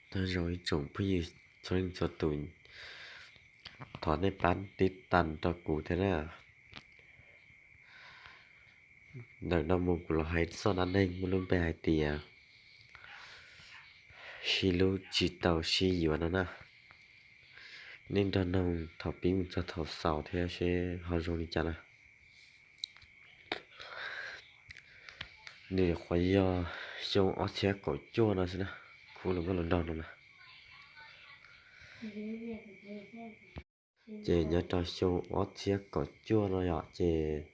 Nyob zoo ib tsoom phooj ywg txhua leej txhua tus, thov nej pab tib tas rau kuv thiab na. Ntawm no mus kuv los hais txoj dab neeg muaj lub npe hais tias sib hlub tsis tau sib yuav no na. Nej nrog noog thaum pib mus txog thaum xaus thiab seb ho zoo li cas na. Nws qhuav yog xyoo ob txhiab kaum cuaj no xwb na, kuv los nkauj los nraug no na. Ces nyob rau xyoo ob txhiab kaum cuaj no yom, ces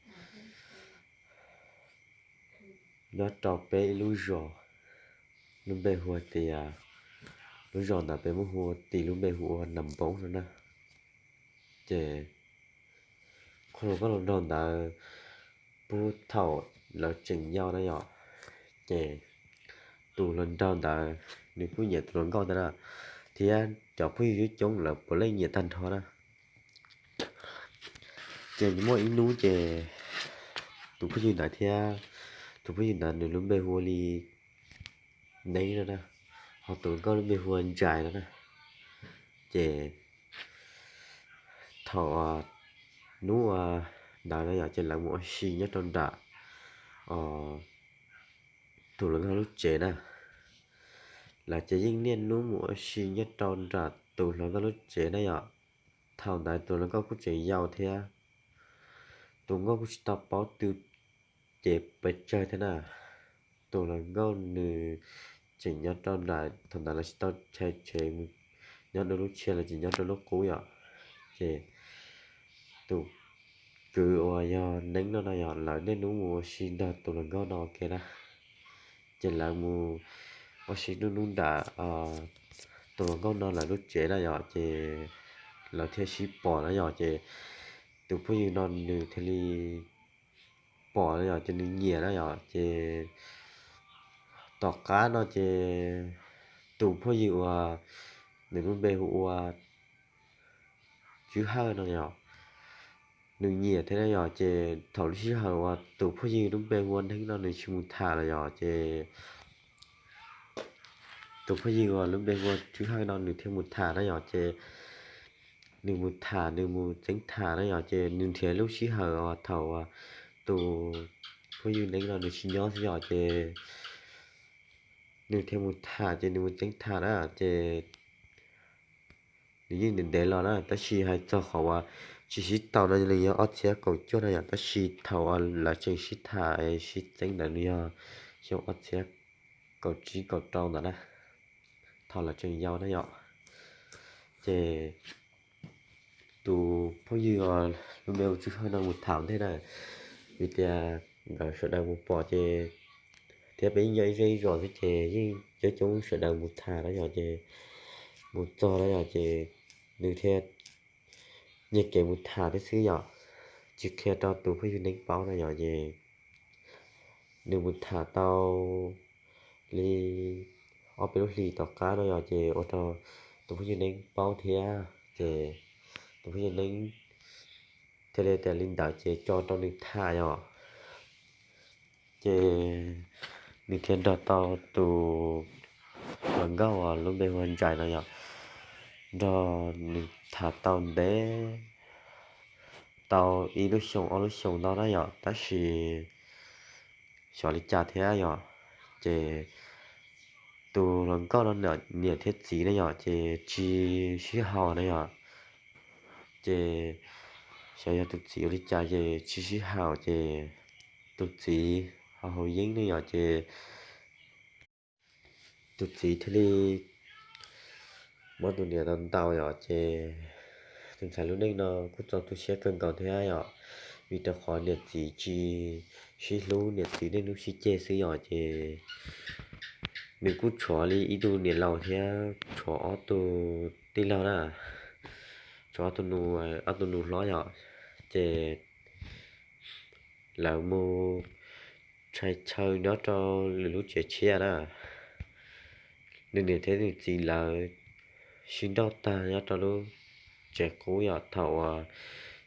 nyob rau peb ib lub zos, lub npe hu tias, lub zos ntawd peb muab hu ua tim lub npe hu ua Nam Npoob no na. Ces kuv los nkauj los nraug ntawd, puag thaum lawv tseem yau na yom, ces tus hluas nraug ntawd nws kuj nyiam tus hluas nkauj ntawd na, thiab cov phooj ywg coob coob lawv puav leej nyiam tag nrho na. Ces muaj ib hnub ces tus phooj ywg ntawd thiab, tus phooj ywg ntawd nws lub npe hu ua li Neeb no na, ho tus hluas nkauj lub npe hu ua Ntsais no na. Ces thaum hnub ntawd no yom, ces lawv mus ua si nyob rau nram tus hluas nkauj lub tsev na. Lawv ces yeej niaj hnub mus ua si nyob rau nram tus hluas nkauj lub tsev na yom. Thaum ntawd tus hluas nkauj kuj tseem yau thiab, tus nkauj kuj tsis tau paub twb cev pes tsawg thiab na. Tus hluas nkauj nws tseem nyob rau nram, thaum ntawd lawv tsis tau tshais tsev mus nyob rau lub tshia, lawv tseem nyob rau lub qub yom. Ces tus kwv uas yog Neeb no no yog lawv niaj hnub mus ua si nrog tus hluas nkauj no ua ke na. Ces lawv mus ua si nruab hnub nram tus hluas nkauj no lawv lub tsev na yom, ces lawv thiaj sib pom na yom, ces tus phooj ywg no nws thiaj li pom na yom, ces nws nyiam na yom, ces tom qab no ces tus phooj ywg uas nws lub npe hu ua Tswb Hawj no yom, nws nyiam thiab na yom, ces thaum lub sij hawm uas tus phooj ywg lub npe hu ua Neeb no nws tsis mus tham los yom, ces tus phooj ywg uas lub npe hu ua Tswb Hawj no nws thiaj mus tham na yom, ces nws mus tham, nws mus txeeb tham na yom, ces nws nrhiav lub sij hawm uas thaum tus phooj ywg Neeb no nws tsis nyob xwb yom, ces nws thiaj mus tham, ces nws mus txeeb tham na, ces nws yeej ntev ntev los na, tab sis hais txog qhov uas tsis sib tau no nws yog ob txhiab kaum cuaj na yom, tab sis thaum uas lawv tseem sib tham sib txeeb ntawd nws yog xyoo ob txhiab kaum tsib kaum rau ntawd na, thaum lawv tseem yau na yom. Ces tus phooj ywg uas lub npe hu Tswb Hawj no mus tham ntej na, vim tias nkawd sawv daws mus pom ces, thiab peb yeej nyob ib zej ib zos xwb ces yeej coob coob sawv daws mus tham na yom, ces mus txog na yom, ces nws thiaj nyiag kev mus tham thiab xwb yom, tsis qhia rau tus phooj ywg Neeb paub na yom, ces nws mus tham tau li ob peb lub hlis tom qab no yom, ces ua rau tus phooj ywg Neeb paub thiab, ces tus phooj ywg Neeb thiaj li tias li ntawd ces tso rau nws tham yom. Ces nws thiaj nrog tau tus hluas nkauj uas lub npe hu ua Ntsais no yom, nrog nws tham tau ntev, tau ib lub xyoo ob lub xyoo ntau na yom, tab sis xyov li cas thiab yom, ces tus hluas nkauj no niam thiab txiv na yom, ces tsis sib haum na yom, ces xyov yog tus txiv ua li cas ces tsis sib haum, ces tus txiv ho haus yeeb ne yom, ces tus txiv thiaj li muab tus niam tau ntaus yom, ces tus ntxhais lub neej no kuj txaus tu siab kawg nkaus thiab yom, vim rau qhov niam txiv tsis sib hlub, niam txiv niaj hnub sib ceg xwb yom, ces nws kuj tshuav li ib tug niam laus thiab tshuav ob tug tij laug na, tshuav ob tug nus, ob tug nus hlob yom, ces lawv mus tshais chaw nyob rau lwm lub tsev tshiab na. Nws niam thiab nws txiv lawv sib nrauj tag nyob rau lub tsev qub yom, thaum uas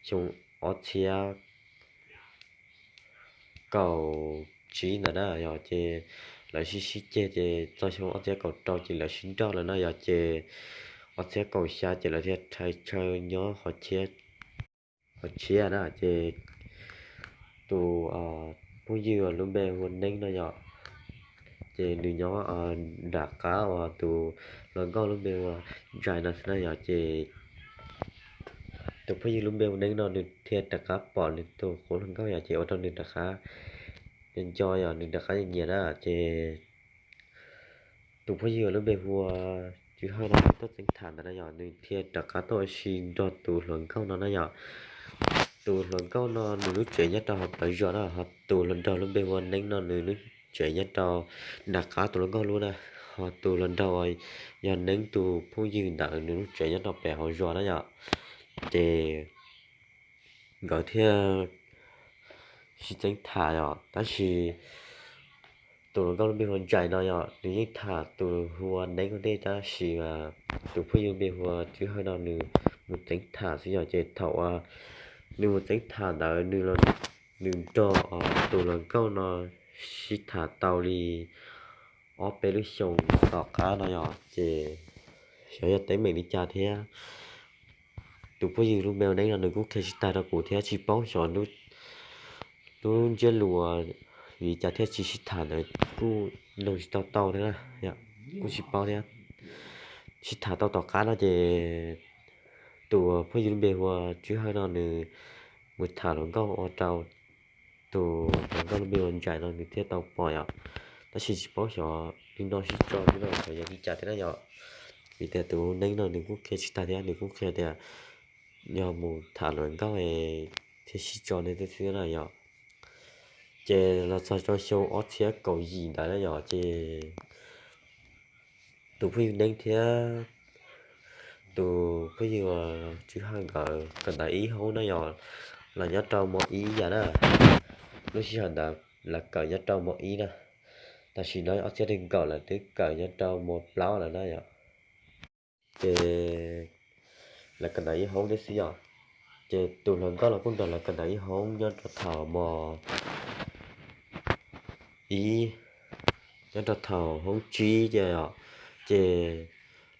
xyoo ob txhiab kaum tsib ntawd na yom, ces lawv sib sib ceg ces txog xyoo ob txhiab kaum rau ces lawv sib nrauj lawm no yom, ces ob txhiab kaum xya ces lawv thiaj rhais chaw nyob qhov tshiab na. Ces tus phooj ywg lub npe hu ua Neeb no yom, ces nws nyob nram qab uas tus hluas nkauj lub npe hu ua Ntsais no xwb na yom. Ces tus phooj ywg lub npe hu Neeb no nws thiaj rov qab pom nws tus qub hluas nkauj yom, ces ua rau nws rov qab nco, yog nws rov qab nyiam na. Ces tus phooj ywg lub npe hu ua Tswv Hawj no nws tuaj txeeb tham ntawd na yom, nws thiaj rov qab tuaj ua si nrog tus hluas nkauj no na yom. Tus hluas nkauj no nws lub tsev nyob rau hauv plawv zos na, ho tus hluas nraug lub npe hu ua Neeb no nws lub tsev nyob rau nram qab tus hluas nkauj lub na, ho tus hluas nraug uas yog Neeb tus phooj ywg ntawd nws lub tsev nyob rau pem hauv zos na yom. Ces nkawd thiaj sib txeeb tham yom, tab sis tus hluas nkauj lub npe hu ua Ntsais no yom, nws yeej tham tus hu ua Neeb ua ntej, tab sis tus phooj ywg npe hu ua Tswv Hawj no nws mus txeeb tham xwb yom. Ces thaum uas nws mus txeeb tham ntawd nws nrog tus hluas nkauj no sib tham tau li ob peb lub xyoos tom qab no yom, ces xyov yog teeb meem li cas thiab. Tus phooj ywg lub npe hu Neeb no nws kuj qhia tsis tag rau kuv thiab, tsis paub xyov lub ntsiab lus vim cas thiaj tsis sib tham ntawd, kuj nug tsis tau tau thiab, kuj tsis paub thiab. Sib tham tau tom qab no ces tus phooj ywg lub npe hu ua Tswv Hawj no nws mus tham hluas nkauj ua rau tus hluas nkauj lub npe hu ua Ntsais no nws thiaj tau pom yom. Tab sis tsis paub xyov li no sib tso li no xyov yog li cas thiab na yom. Vim tias tus Neeb no nws kuj qhia tsis tag thiab, nws kuj qhia tias yog mus tham hluas nkauj thiaj sib tso li xwb na yom. Ces los txog rau xyoo ob txhiab kaum yim ntawd na yom, ces tus phooj ywg Neeb thiab tus phooj ywg Tswv Hawj nkawd kawm ntawv ib hoob na yom, los nyob rau mos ib yam na. Lub sij hawm ntawd lawv kawm nyob rau mos ib na, tam sim no ob txhiab nees nkaum lawv twb kawm nyob rau mos plaub lawm na yom. Ces lawv kawm ntawv ib hoob thiab xwb yom. Ces tus hluas nkauj los kuj nrog lawv kawm ntawv ib hoob nyob rau thaum mos ib, nyob rau thaum hoob tsib ces yom. Ces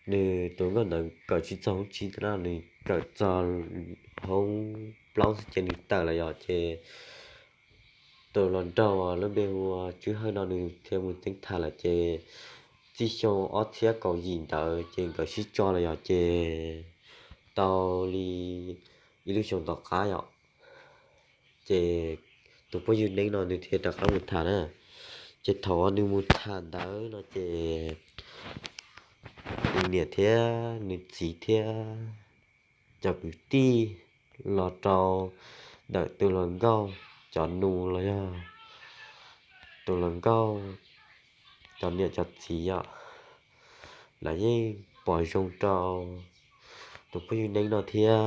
nws tus nkauj ntawd kawm tsis txog hoob tsib ntawd na, nws kawm txog hoob plaub xwb ces nws tawm lawm yom. Ces tus hluas nraug lub npe hu ua Tswv Hawj no nws thiaj mus txeeb tham lawm ces txij xyoo ob txhiab kaum yim ntawd ces nkawd sib tso lawm yom. Ces tau li ib lub xyoos tom qab yom, ces tus phooj ywg Neeb no nws thiaj rov qab mus tham na. Ces thaum uas nws mus tham ntawd no ces nws niam thiab nws txiv thiab cov kwv tij los rau ntawm tus hluas nkauj cov nus los yog tus hluas nkauj cov niam cov txiv yom, lawv yeej pom zoo rau tus phooj ywg Neeb no thiab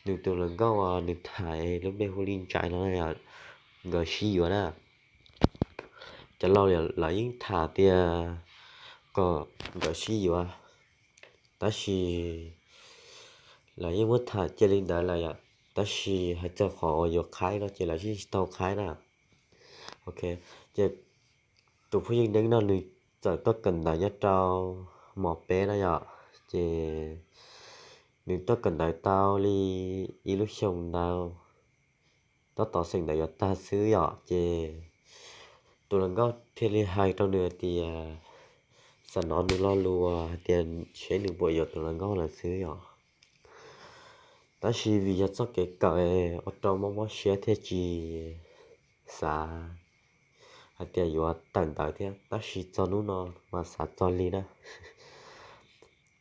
nws tus hluas nkauj uas nws tham lub npe hu li Ntsais no, nkawd sib yuav na. Cov laus lawv yeej tham tias kom nkawd sib yuav, tab sis lawv yeej muab tham cia li ntawd lawm yom, tab sis hais txog qhov uas yuav qhaib no ces lawv yeej tsis tau qhaib na. Ok, ces tus phooj ywg Neeb no nws txawm tuaj kawm ntawv nyob rau mos peb na yom, ces nws tuaj kawm ntawv tau li ib lub xyoos ntawd, tab tom xeem ntawv yuav tag xwb yom, ces tus hluas nkauj thiaj li hais rau nws hais tias, xam no nws lo lus hais tias seb nws puas yuav tus hluas nkauj lawm xwb yom. Tab sis vim yog txoj kev kawm ua rau mob mob siab thiaj tsis xav hais tias yuav tawm ntawv thiab, tab sis txog hnub no mas xav txog li na.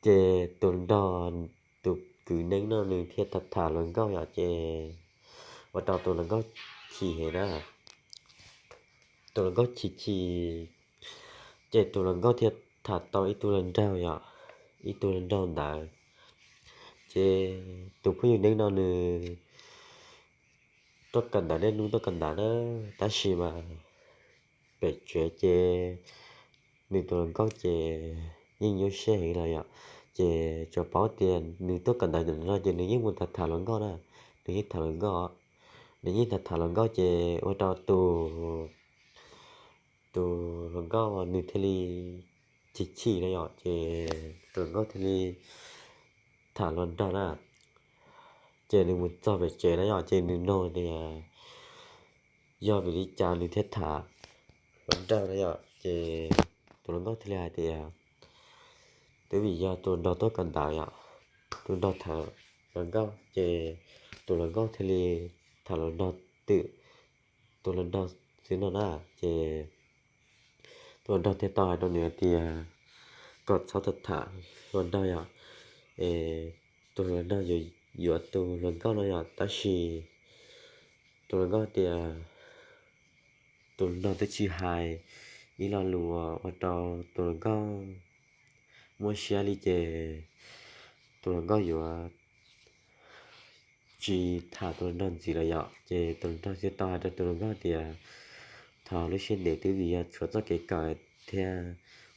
Ces tus nraug, tus kwv Neeb no nws thiaj tham tham hluas nkauj yom, ces ua rau tus hluas nkauj chim heev na. Tus hluas nkauj chim chim, ces tus hluas nkauj thiaj tham tau ib tug hluas nraug yom, ib tug hluas nraug ntawd. Ces tus phooj ywg Neeb no nws tuaj kawm ntawv niaj hnub tuaj kawm ntawv na, tab sis mas pem tsev ces nws tus hluas nkauj ces yeej nyuaj siab heev los yom. Ces tsuas paub tias nws tuaj kawm ntawv ntawm no ces nws yeej mus tham tham hluas nkauj na, nws yeej tham hluas nkauj, nws yeej tham tham hluas nkauj ces ua rau tus tus hluas nkauj nws thiaj li chim chim na yom, ces tus hluas nkauj thiaj li tham hluas nraug na. Ces nws mus txog pem tsev na yom, ces nws nug tias yog vim li cas nws thiaj tham hluas nraug na yom, ces tus hluas nkauj thiaj li hais tias twb vim yog tus hluas nraug tuaj kawm ntawv yom, tus hluas nraug tham hluas nkauj, ces tus hluas nkauj thiaj li tham hluas nraug twm tus hluas nraug xwb no na. Ces tus hluas nraug thiaj tau hais rau nws hais tias kom txhob tham hluas nraug yom, es tus hluas nraug yuav tus hluas nkauj no yom, tab sis tus hluas nkauj tias tus hluas nraug twb tsis hais ib lo lus ua rau tus hluas nkauj muaj siab li, ces tus hluas nkauj yuav tsis tham tus hluas nraug ntxiv lawm yom. Ces tus hluas nraug thiaj tau hais rau tus hluas nkauj tias thov lub siab ntev, twb vim yog tshuav txoj kev kawm thiaj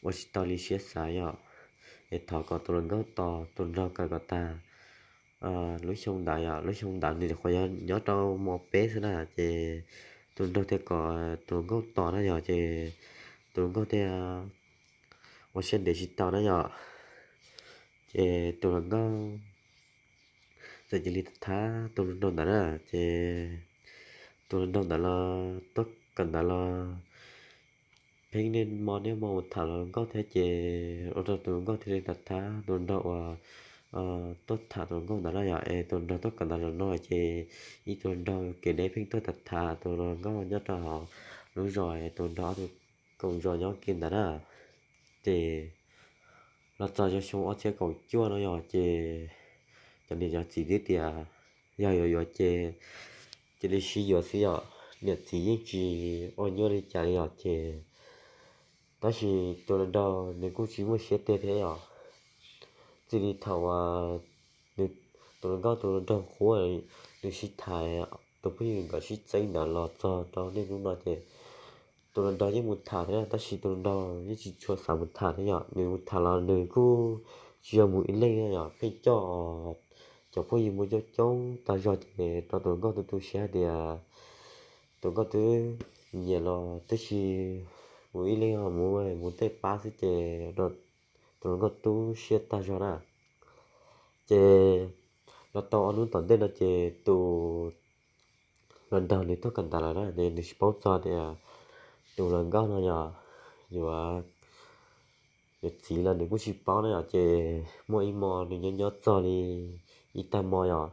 ua tsis tau li siab xav yom, es thov kom tus hluas nkauj tos tus hluas nraug kawm kom tag lub xyoo ntawd yom. Lub xyoo ntawd nws qhuav nyob rau mos peb xwb na, ces tus hluas nraug thiaj kom tus hluas nkauj tos na yom, ces tus hluas nkauj thiaj ua siab ntev tsis tau na yom. Ces tus hluas nkauj txawm cia li tham tus hluas nraug ntawd na, ces tus hluas nraug ntawd los tuaj kawm ntawv los pheej niaj hmo niaj hmo mus tham hluas nkauj thiab, ces ua rau tus hluas nkauj thiaj li tham tham tus hluas nraug uas tuaj tham tus hluas nkauj ntawd na yom. Es tus hluas nraug tuaj kawm ntawv los no ces ib tug hluas nraug kev deb pheej tuaj tham tham tus hluas nkauj nyob rau hauv lub zos, tus hluas nraug ob tug koom zos nyob kiag ntawd na. Ces los txog xyoo ob txhiab kaum cuaj no yom, ces cov niam cov txiv twb tias yog yuav yuav ces cia li sib yuav xwb yom, niam txiv yeej tsis ua nyuaj li cas li yom. Ces tab sis tus hluas nraug nws kuj tsis muaj siab tiag thiab yom, txij li thaum uas tus hluas nkauj tus hluas nraug qhuav nws sib tham, tus phooj ywg nkawd sib txeeb ntawd los txog rau niaj hnub no ces tus hluas nraug yeej mus tham thiab, tab sis tus hluas nraug yeej tsis tshua xav mus tham thiab yom. Nws mus tham los nws kuj tsis yog mus ib leeg yom, pheej coj cov phooj ywg mus coob coob tag zog, ces rau tus hluas nkauj tu tu siab hais tias tus hluas nkauj twb nyiam los twb tsis mus ib leeg, mus mus tej pab xwb, ces tus hluas nkauj tu siab tag zog na. Ces los tau ob hnub tom ntej no ces tus hluas nraug nws tuaj kawm ntawv lawm na, nws tsis paub txog tias tus hluas nkauj no yog yuav yuav txiv los nws kuj tsis paub na yom. Ces muaj ib hmo nws nyob nyob txog li ib tag hmo yom,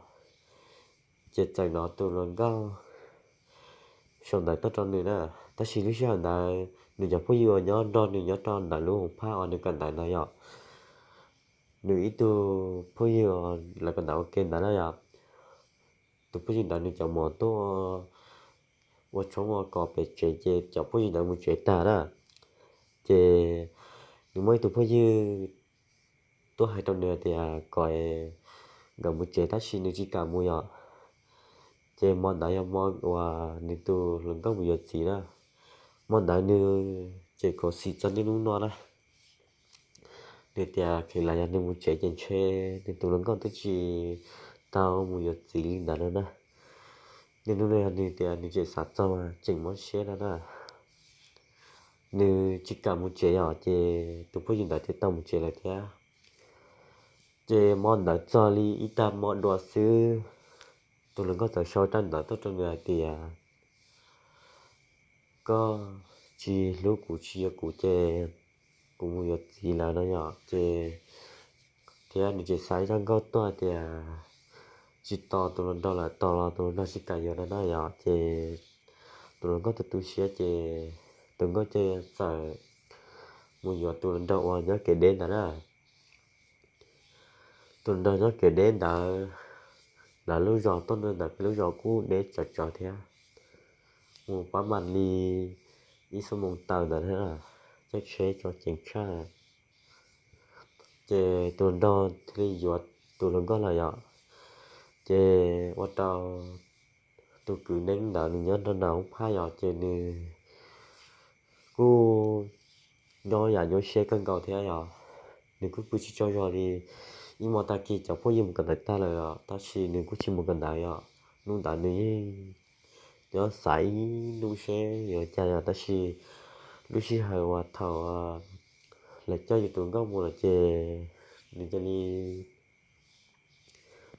ces txawm hnov tus hluas nkauj sau ntawv tuaj rau nws na. Tab sis lub sij hawm ntawd nws cov phooj ywg uas nyob nrog nws nyob rau ntawm lub hoob phab uas nws kawm ntawv ntawd yom, nws ib tug phooj ywg lawv kawm ntawv ua ke ntawd na yom, tus phooj ywg ntawd nws cov muam tuaj ua tshoob ua kos pem tsev, ces cov phooj ywg ntawd mus tsev tag na. Ces nws muaj ib tug phooj ywg tuaj hais rau nws tias kom nkawd mus tsev, tab sis nws tsis kam mus yom. Ces hmo ntawd yog hmo uas nws tus hluas nkauj mus yuav txiv na. Hmo ntawd nws tseem khuv xim txog niaj hnub no na. Nws tias kheev lam yog nws mus tsev ces ntshe nws tus hluas nkauj twb tsis tau mus yuav txiv li ntawd no na. Niaj hnub no yog nws tias nws tseem xav txog mas tseem mob siab no na. Nws tsis kam mus tsev yom, ces tus phooj ywg ntawd thiaj tau mus tsev lawm thiab. Ces hmo ntawd txog li ib tag hmo dua xwb, tus hluas nkauj txawm sau rab ntawv tuaj rau nws hais tias koj tsis hlub kuv tsis yuav kuv ces kuv mus yuav txiv lawm no yom. Ces thiab nws tseem xa ib zaj nkauj tuaj tias tsis tos tus hluas nraug lawm, tos los tus hluas nraug tsis kam yuav no na yom. Ces tus hluas nkauj tu tu siab ces tus nkauj ces txawm mus yuav tus hluas nraug uas nyob kev deb ntawd na. Tus hluas nraug nyob kev deb ntawd, lawv lub zos tuaj ntawm peb lub zos kuj deb tsawv tsawv thiab, mus pab mam li ib xuab moos taw ntawd thiab, caij tsheb tso ceev tshaj. Ces tus hluas nraug thiaj li yuav tus hluas nkauj lawm yom. Ces ua rau tus kwv neeb ntawd nws nyob nrog nws hoob phab yom, ces nws kuj nyob yam nyuaj siab kawg nkaus thiab yom. Nws kuj pw tsis tsaug zog li. Ib hmo tag kis cov phooj ywg mus kawm ntawv tag lawm os, tab sis nws kuj tsis mus kawm ntawv yom. Hnub ntawd nws yeej nyob xav ib hnub seb yuav cas yom, tab sis Lub sij hawm uas thaum lawv coj yus tus hluas nkauj mus lawm ces nws cia li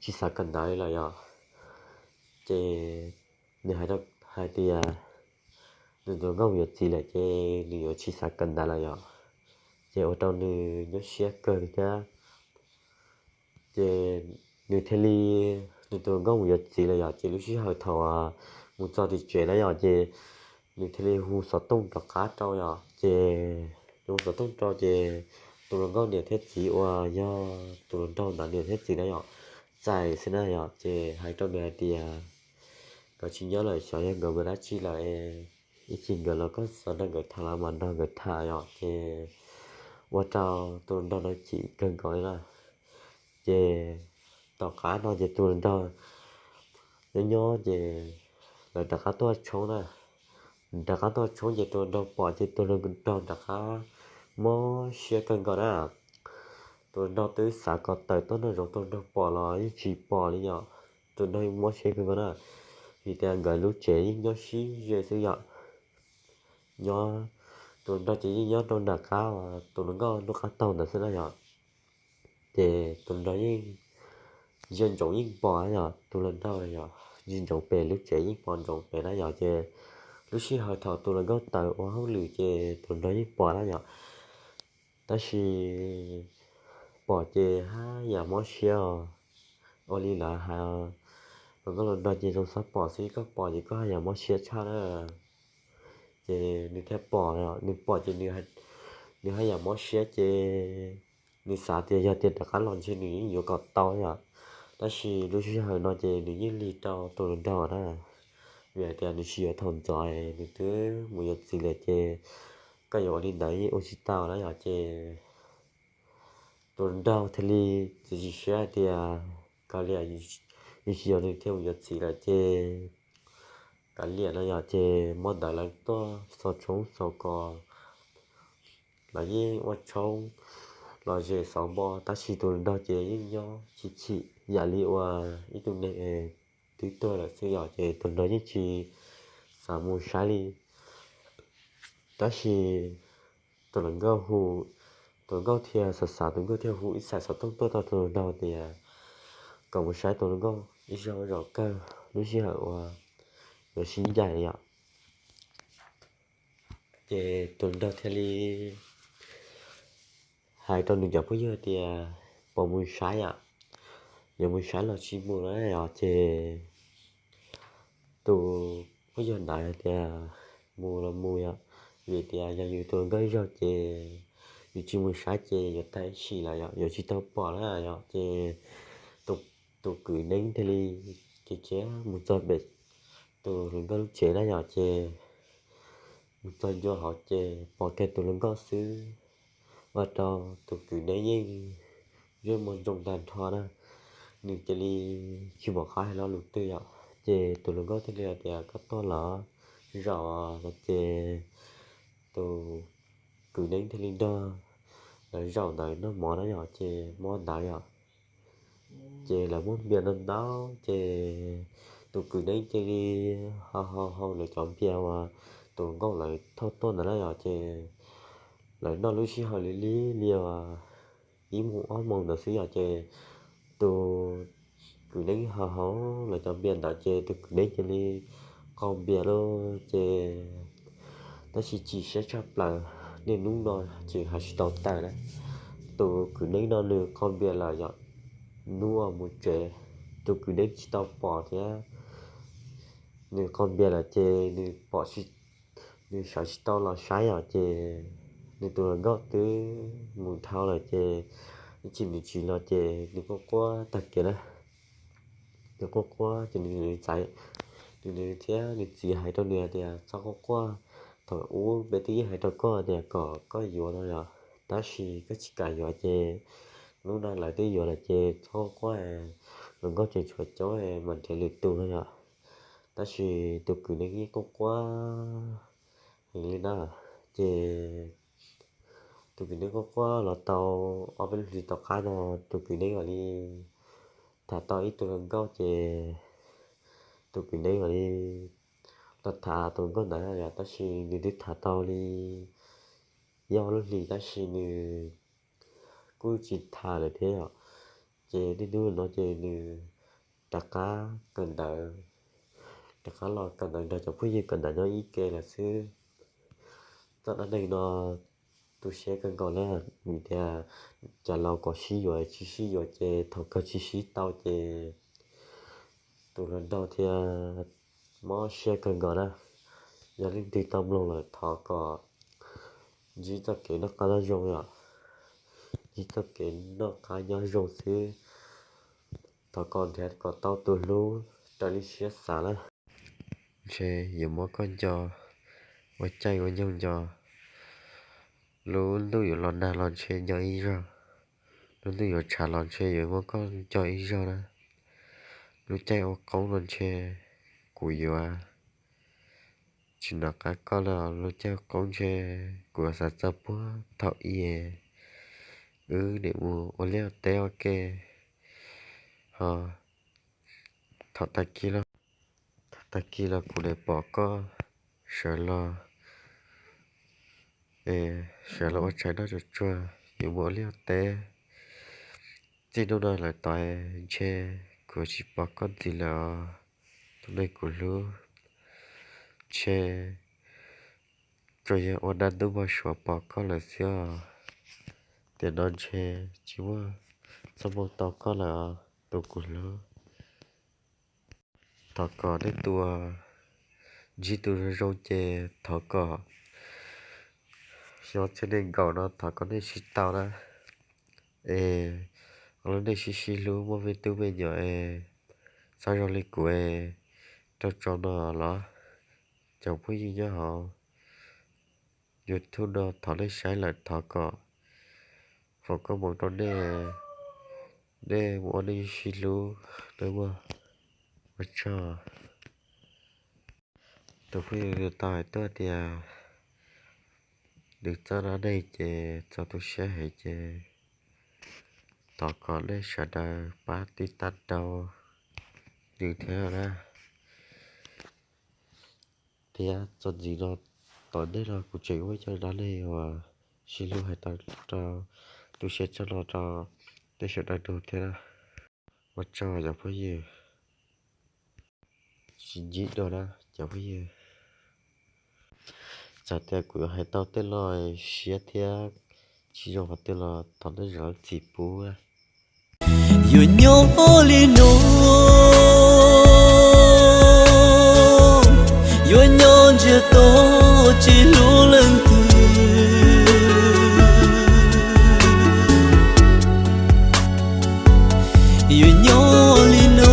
tsis xav kawm ntawv li lawm yom. Ces nws hais tias nws tus hluas nkauj mus yuav txiv lawm ces nws yuav tsis xav kawm ntawv lawm yom. Ces ua rau nws nyuaj siab kawg li thiab. Ces nws thiaj li, nws tus hluas nkauj mus yuav txiv lawm yom, ces lub sij hawm thaum mus txog tim tsev na yom, ces nws thiaj li hu xov tooj rov qab rau yom. Ces nws hu xov tooj rau ces tus hluas nkauj niam thiab txiv uas yog tus hluas nraug ntawd niam thiab txiv na yom, txais xwb na yom, ces hais rau nws hais tias nkawd tsis nyob lawm, xyov yog nkawd mus dab tsi lawm, ib chim nkawd los koj xav nrog nkawd tham los mas nrog nkawd tham yom. Ces ua rau tus hluas nraug no chim kawg nkaus li na. Ces tom qab no ces tus hluas nraug nyob nyob ces lawv rov qab tuaj tshoob na. Rov qab tuaj tshoob ces tus hluas nraug pom ces tus hluas nraug rov qab mob siab kawg nkaus na. Tus hluas nraug twb xav kom tawm tuaj noj zoov, tus hluas nraug pom los yeej tsis pom li yom. Tus hluas nraug mob siab kawg nkaus na, vim tias nkawd lub tsev yeej nyob sib ze xwb yom. Nyob, tus hluas nraug ces yeej nyob rau nram qab uas tus hluas nkauj noj qab taug ntawd xwb na yom. Ces tus hluas nraug yeej, ntsia ntsoov yeej pom na yom, tus hluas nraug yom, ntsia ntsoov pem lub tsev yeej pom ntsoov pem na yom. Ces lub sij hawm thaum tus hluas nkauj tawm ua hauj lwm ces tus hluas nraug yeej pom na yom. Tab sis pom ces haj yam mob siab os. Ua li lawv hais, hluas nkauj hluas nraug ces zoo xob pom xwb, koj pom ces koj haj yam mob siab tshaj na. Ces nws thiaj pom, nws pom ces nws haj yam mob siab ces nws xav tias yog tias rov qab los ntshe nws yeej yuav kom tau yom. Tab sis lub sij hawm no ces nws yeej lig rau tus hluas nraug na, vim hais tias nws tsis yuav thaum ntxov, nws twb mus yuav txiv lawm ces koj yuav ua li ntawd yeej ua tsis tau na yom. Ces tus hluas nraug thiaj li txiav txim siab hais tias kav liam, yus tsis yuav nws thiab mus yuav txiv lawm ces kav liam no yom. Ces hmo ntawd lawv tuaj xaus tshoob xaus kos, lawv yeej ua tshoob los zes xauv npo, tab sis tus hluas nraug ces yeej nyob tsis chim yam li uas ib tug neeg twb tuag lawm xwb yom. Ces tus hluas nraug yeej tsis xav mus saib li. Tab sis tus hluas nkauj hu, tus hluas nkauj thiaj xav xav, tus hluas nkauj thiaj hu ib xaim xov tooj tuaj rau tus hluas nraug tias kom mus saib tus hluas nkauj ib zaug zaum kawg lub sij hawm uas yuav sib ncaim yom. Ces tus hluas nraug thiaj li hais rau nws cov phooj ywg tias puas mus saib yom, yuav mus saib los tsis mus na yom. Ces tus phooj ywg ntawd tias mus los mus yom, vim tias yog yus tus hluas nkauj ib zaug ces yus tsis mus saib ces yuav tag sim lawm yom, yuav tsis tau pom na yom. Ces tus kwv Neeb thiaj li kiv kiv mus txog pem tus hluas nkauj lub tsev na yom. Ces mus txog ncua hauv ces pom kiag tus hluas nkauj xwb, ua rau tus kwv Neeb yeej ntsej muag ntsoog tag nrho na, nws cia li tsis pom qab hais lo lus twg yom. Ces tus hluas nkauj thiaj li hais tias koj tuaj los zaum no ces tus kwv Neeb thiaj li nrog lawv zaum ntawd noj mov na yom. Ces hmo ntawd yom, ces lawv muab npias ntau ntau ces tus kwv Neeb cia li hau hau hau lawv cov npias uas tus hluas nkauj lawv thauj tuaj ntawd na yom. Ces lawv noj lub sij hawm li li li uas ib moos ob moos ntawd xwb yom. Ces tus kwv Neeb hau hau lawv cov npias ntawd ces tus kwv Neeb cia li qaug npias lawm ces, tab sis chim siab tshaj plaws, niaj hnub no ces hais tsis tau tawm na. Tus kwv Neeb no nws qaug npias lawm yom, hnub uas mus tsev tus kwv Neeb tsis tau pom thiab, nws qaug npias lawm ces nws pom, nws sawv tsis tau los saib yom. Ces nws tus hluas nkauj twb mus dhau lawm ces ib chim nws tsis los ces nws quaj quaj tag kev na. Nws quaj quaj ces nws txais, nws thiab nws txiv hais rau nws hais tias txhob quaj quaj, thaum ub peb twb yeej hais rau koj tias kom koj yuav no yom, tab sis koj tsis kam yuav ces hnub no lawv twb yuav lawm ces txhob quaj quaj, hluas nkauj tseem tshuav coob mas nrhiav lwm tus no yom. Tab sis tus kwv Neeb yeej quaj quaj heev li na. Ces tus kwv Neeb quaj quaj los tau ob peb lub hlis tom qab no tus kwv Neeb mam li tham tau ib tug hluas nkauj ces tus kwv Neeb mam li los tham tus hluas nkauj ntawd yom, tab sis nws twb tham tau li yog lub hlis tab sis nws kuj tsis tham lawm thiab yom. Ces niaj hnub no ces nws rov qab kawm ntawv, rov qab los kawm ntawv nrog cov phooj ywg kawm ntawv nyob ib ke lawm xwb. Txoj dab neeg no tu siab kawg nkaus na, vim tias cov laus kom sib yuav tsis sib yuav ces thaum kawg tsis sib tau ces tus hluas nraug thiaj mob siab kawg nkaus na. Yog leej twg tau mloog lawm thov kom ntsib txoj kev noj qab nyob zoo yom, ntsib txoj kev noj qab nyob zoo xwb. Thov kom nrhiav kom tau tus hlub raws li siab xav na. Ntshe yuav muab koj nco ua caij ua nyoog nco. Lub ntuj yuav los nag los ntshe nco ib zaug, lub ntuj yuav tshav los ntshe yuav muab koj nco ib zaug na. Lub caij ua qoob los ntshe kuv yuav tsis nco qab koj lawm, lub caij ua qoob ntshe kuv yuav xav txog puag thaum ub wb niam mus ua liaj ua teb ua ke. Ho thaum tag kis los, thaum tag kis los kuv niam pom koj sawv los, es sawv los ua tshais noj tsuag tsuag yuav mus ua liaj ua teb. Txij hnub no lawm tod ntshe kuv tsis pom koj ntxiv lawm os, tus neeg kuv hlub. Ntshe tsuas yog ua dab ntub npau suav pom koj lawm xwb os. Tiam no ntshe tsis muaj txoj hmoo tau koj lawm os, tus kuv hlub. Thov kom nej tus uas ntsib tus zoo zoo ces thov kom xyoo txhiab nees nkaum no thov kom nej sib tau na. Es ua lub neej sib sib hlub muaj me tub me nyuam es txhob zoo li kuv es rau tsaus no los. Cov phooj ywg nyob hauv YouTube no thov nej saib lawm thov kom foom koob hmoov rau nej, nej mus ua neej sib hlub, nej ua, ua tsaug. Tus phooj ywg tau hais tuaj tias nws txoj dab neeg ces txaus tu siab heev ces thov kom nej sawv daws pab tij tab rau nws thiab na. Thiab txuas ntxiv no tom ntej no kuv tseem muaj ib co dab neeg uas sib hlub hais tau rau tu siab txog no rau nej sawv daws nug thiab na. Ua tsaug cov phooj ywg, sib ntsib dua na cov phooj ywg. Txawm tias kuv yuav hais tau tej lo siab thiab tsis zoo qhov twg los thov nej zam lub txim pub. Yuav nyob li no, yuav nyob ntsiag to tsis hlub leej twg. Yuav nyob li no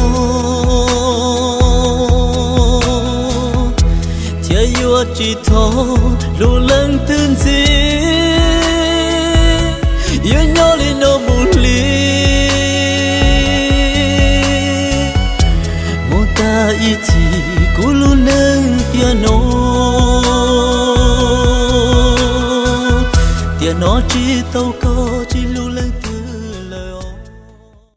thiab yuav tsis txhob hlub leej twg ntxiv. Yuav nyob li no mus li, mus tag ib txhis kuv lub neej tiam no, tiam no tsis tau koj